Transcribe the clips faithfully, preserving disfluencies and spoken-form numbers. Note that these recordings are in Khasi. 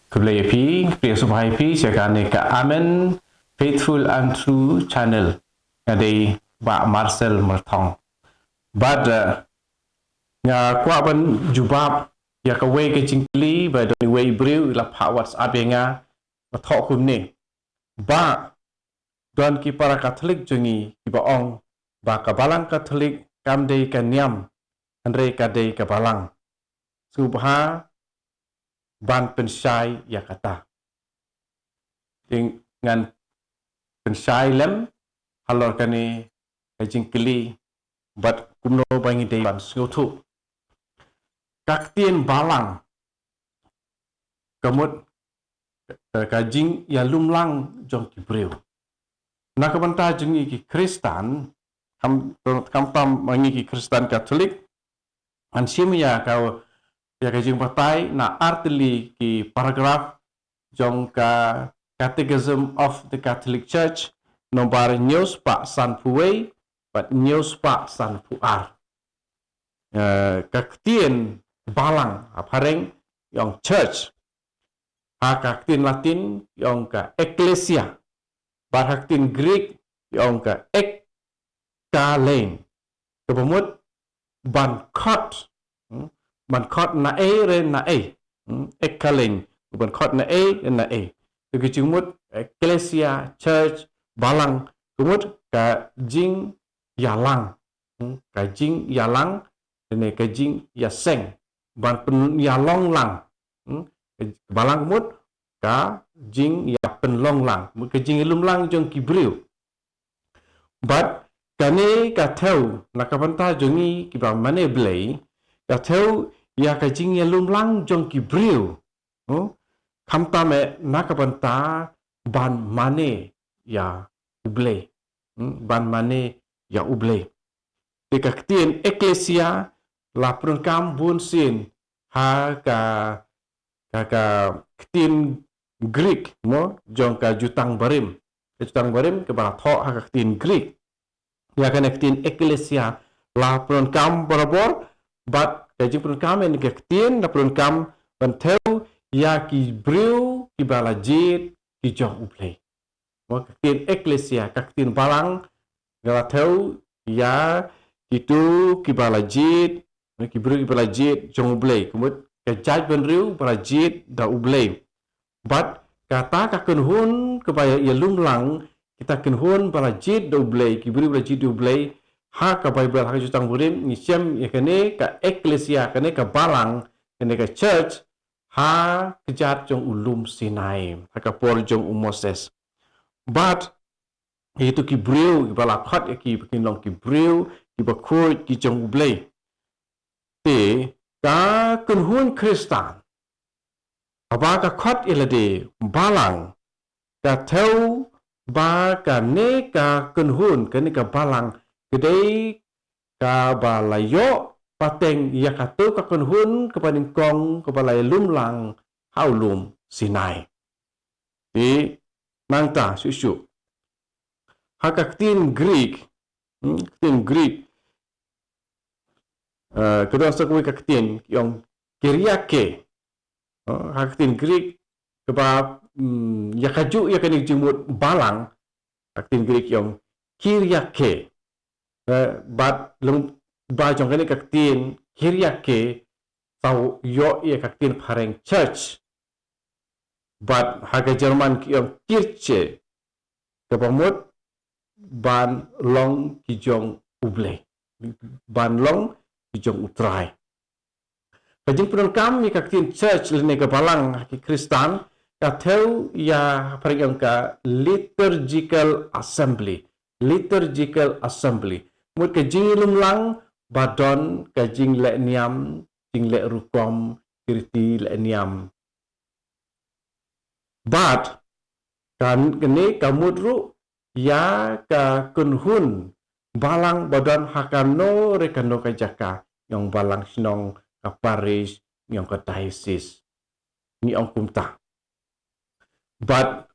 Khublei ïa phi, khublei sngewbha ïa phi sha kane ka Amen Faithful and True Channel. Nga dei Bah Marcel Myrthong. Bad, eh, nga kwah ban jubab ïa kawei ka jingkylli ba don iwei i briew i la phah WhatsApp ïa nga, ba thoh kumne. Bah, don ki para Katholik jong ngi kiba ong ba ka Balang Katholik kam dei ka niam, hynrei ka dei ka Balang. Sngewbha ban pynshai ïa kata. Te ngan pynshai lem halor kane ka jingkylli bad kumno ba ngi dei ban sngewthuh. Ka ktien Balang ka mut ka, ka jingïalumlang jong ki briew. Na ka bynta jong ngi ki Khristan, kham, khamtam ma ngi ki Khristan Katholik, ngan shim ïa ka, ïa ka jingbatai na artylli ki paragraph jong ka Catechism of the Catholic Church, nombar hynñiew spah sanphew wei bad hynñiew spah sanphew ar. Eh, ka ktien Balang ha phareng i ong church, ha ka ktien Latin i ong ka ecclesia, bad ha ktien Greek i ong ka ekkalein, kaba mut ban khot, hmm, ban khot na ei re na ei, hmm, ekkalein, ban khot na ei re na ei. Te ka jingmut ecclesia, church, Balang, ka mut ka jingïalang, hmm, ka jingïalang, ne ka jingïaseng, ban pynïalong lang, hmm, Balang ka mut ka jingïapynlong lang, mut ka jingïalumlang jong ki briew. Bad kane ka thew na ka bynta jong ngi kiba mane Blei, ka thew ïa ka jingïalumlang jong ki briew. Hmm? Khamtam eh na ka bynta ban mane ïa U Blei. Hmm? Ban mane ïa U Blei. Te ka ktien ecclesia la pyndonkam bun sien ha ka, ka, ka ktien Greek mo jong ka Jutang Barim. Ka Jutang Barim kaba la thoh ha ka ktien Greek. Ïa kane ka ktien ecclesia la pyndonkam barabor, bad ka jingpyndonkam ïa kane ka ktien la pyndonkam ban thew ïa ki briew kiba la jied ki jong U Blei. Mo ka ktien ecclesia, ka ktien Balang, ka la thew ïa kito kiba la jied, ki briew kiba la jied jong U Blei, ka mut ka jaitbynriew ba la jied da U Blei. Bad kata ka kynhun kaba ïalumlang, kita kynhun ba la jied da U Blei, ki briew ba la jied da U Blei, ha ka Baibl, ha ka Jutang Barim ngi shem ïa kane ka ecclesia, kane ka Balang, kane ka church, ha kjat jong u lum Sinai, ha ka por jong u Moses. Bad ïa kito ki briew kiba la khot ïa ki ba kin long ki briew kiba khuid ki jong U Blei. Te ka kynhun Khristan, haba ka khot ïa lade Balang, ka thew ba kane ka kynhun, kane ka Balang, ka dei kaba la ïoh pateng ïa kato ka kynhun kaba nyngkong kaba la ïalumlang ha u lum Sinai. Te nangta shuh shuh, ha ka ktien Greek, hmm, ktien Greek, eh, ka don sa kawei ka ktien ki ong Kyriake. Eh, ha ka ktien Greek kaba, hmm, ïa kajuh ïa kane ka jingmut Balang, ha ka ktien Greek ki ong Kyriake. Eh, bad lyngba jong kane ka ktien Kyriake, sa ïoh ïa ka ktien phareng church. Bad ha ka German ki ong Kirche, kaba mut ban long ki jong U Blei, ban long ki jong U Trai. Ka jingpyndonkam ïa ka ktien church lane ka Balang ha ki Khristan, ka thew ïa phareng ong ka liturgical assembly. Liturgical assembly, mut ka jingïalumlang ba don ka jingleh niam, jingleh rukom, ki riti leh niam. Bad kane ka mut ruh ïa ka kynhun Balang ba don ha kano re kano ka jaka, ngi ong Balang Shnong, ka parish, ngi ong ka diocese, ngi ong kumta. Bad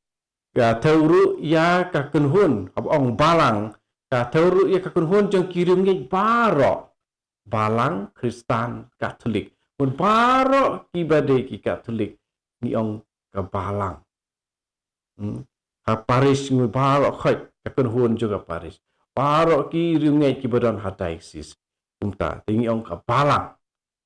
ka thew ruh ïa ka kynhun, haba ong Balang, ka thew ruh ïa ka kynhun jong ki riewngeit baroh, Balang, Khristan, Katholik. Mut baroh kiba dei ki Katholik, ngi ong ka balang. Hmm. Ha parish ngi baroh khoit ka kynhun jong ka parish. Baroh ki riewngeit kiba don ha diocese. Kumta, te ngi ong ka balang.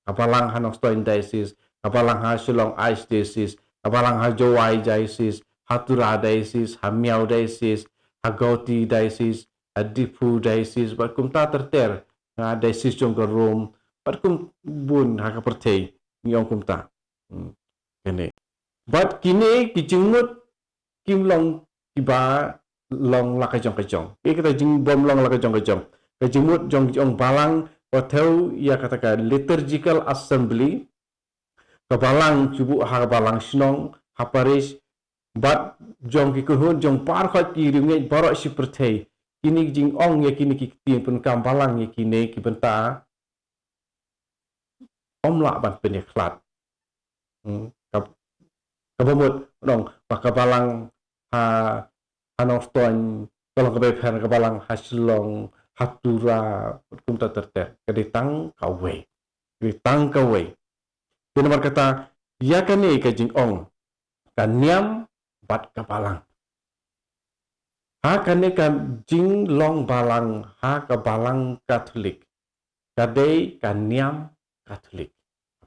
Ka balang ha Nongstoiñ diocese, ka balang ha Shillong Archdiocese, ka balang ha Jowai diocese, ha Tura diocese, ha Miao diocese, ha Guwahati diocese, ha Diphu diocese, bad kumta ter ter, ha diocese jong ka Rome, bad kum bun ha ka pyrthei, ngi ong kumta. Hmm. Kane. Bad kine ki jingmut kim long kiba long la ka jong ka jong. Ki kata jingbym long la ka jong ka jong. Ka jingmut jong jong balang, wat thew ïa kata ka liturgical assembly, ka balang shuh ha ka balang shnong, ha parish, bad jong ki kynhun jong baroh ki riewngeit baroh shi pyrthei. Kine ki jingong ïa kine ki ktien pyndonkam balang ïa kine ki bynta, ym lah ban pynïakhlad. Hmm, ka, kaba mut, nong, ba ka balang ha, ha Nongstoiñ, ka long kaba pher, ka balang ha Shillong, ha Tura, kumta ter ter. Ka dei tang kawei. Ka dei tang kawei. Te namar kata, ïa kane ka jingong, ka niam bad ka balang. Ha kane ka jinglong balang, ha ka balang Katholik, ka dei ka niam Katholik.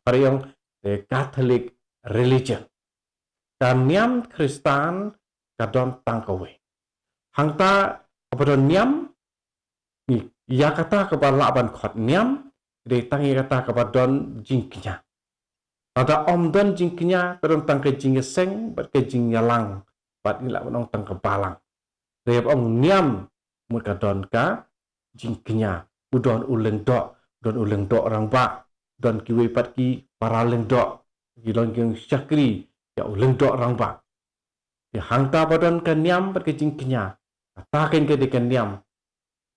Phareng, the Catholic religion. Ka niam Khristan ka don tang kawei. Hangta kaba don niam, ïa kata kaba lah ban khot niam, dei tang ïa kata kaba don jingkñia. Lada ym don jingkñia, ka don tang ka jingïaseng bad ka jingïalang, bad ngi lah ban ong tang ka balang. Dei ba ong niam, mut ka don ka jingkñia. U don u lyngdoh, don u lyngdoh rangbah, don kiwei pat ki para lyngdoh, ki long ki shakri ïa u lyngdoh rangbah. Te hangta ba don ka niam bad ka jingkñia, kata kein ka dei ka niam.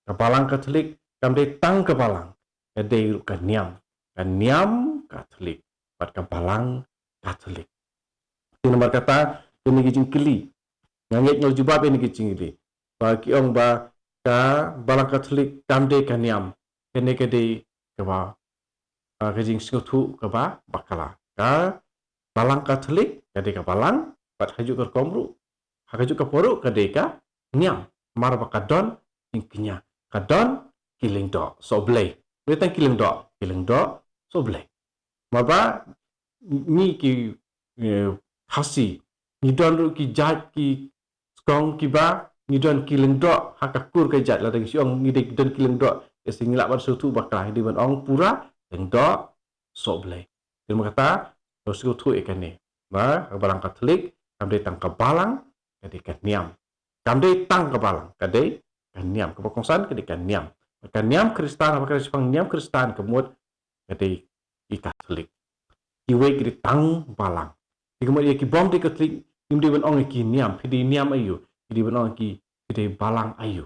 Ka balang Katholik kam dei tang ka balang, ka dei ruh ka niam. Ka niam Katholik bad ka balang Katholik. Te namar kata, kine ki jingkylli, nga ngeit nga jubab ïa kine ki jingkylli. Ba ki ong ba ka balang Katholik kam dei ka niam. Kane ka dei kaba, ah, ka jingsngewthuh kaba bakla. Ka balang Katholik ka dei ka balang, bad ha kajuh ka rukom ruh, ha kajuh ka por ruh ka dei ka niam. Namar ba ka don jingkñia, ka don ki lyngdoh sohblei. Dei tang ki lyngdoh, ki lyngdoh sohblei. Namar ba ngi ki, eh, Khasi, ngi don ruh ki jait ki skong kiba, ngi don ki lyngdoh ha ka kur ka jait. Lada ngi shu ong ngi dei don ki lyngdoh, ïa shi ngi lah ban sngewthuh bakla, ngi dei ban ong pura lyngdoh sohblei. Te namar kata, to sngewthuh ïa kane. Ba ka balang Katholik kam dei tang ka balang, ka dei ka niam. Kam dei tang ka balang, ka dei ka niam. Kaba kongsan ka dei ka niam. Ka niam Khristan, haba ka dei shaphang niam Khristan ka mut, ka dei ki Katholik. Kiwei ki dei tang balang. Te ka mut ïa ki bym dei Katholik, ngim dei ban ong ïa ki niam, phi dei niam aïu, phi dei ban ong ïa ki, phi dei balang aïu.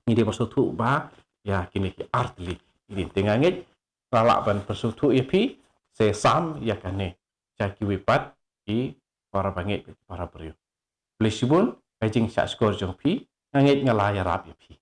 Ngi dei ban sngewthuh ba ïa kine ki artylli. Ngi dei, te nga ngeit nga lah ban pynsngewthuh ïa phi, sa sam ïa kane sha kiwei pat ki para bangeit, para briew. Khublei shibun ka jingshahshkor jong phi, nga ngeit nga la ïarap ïa phi.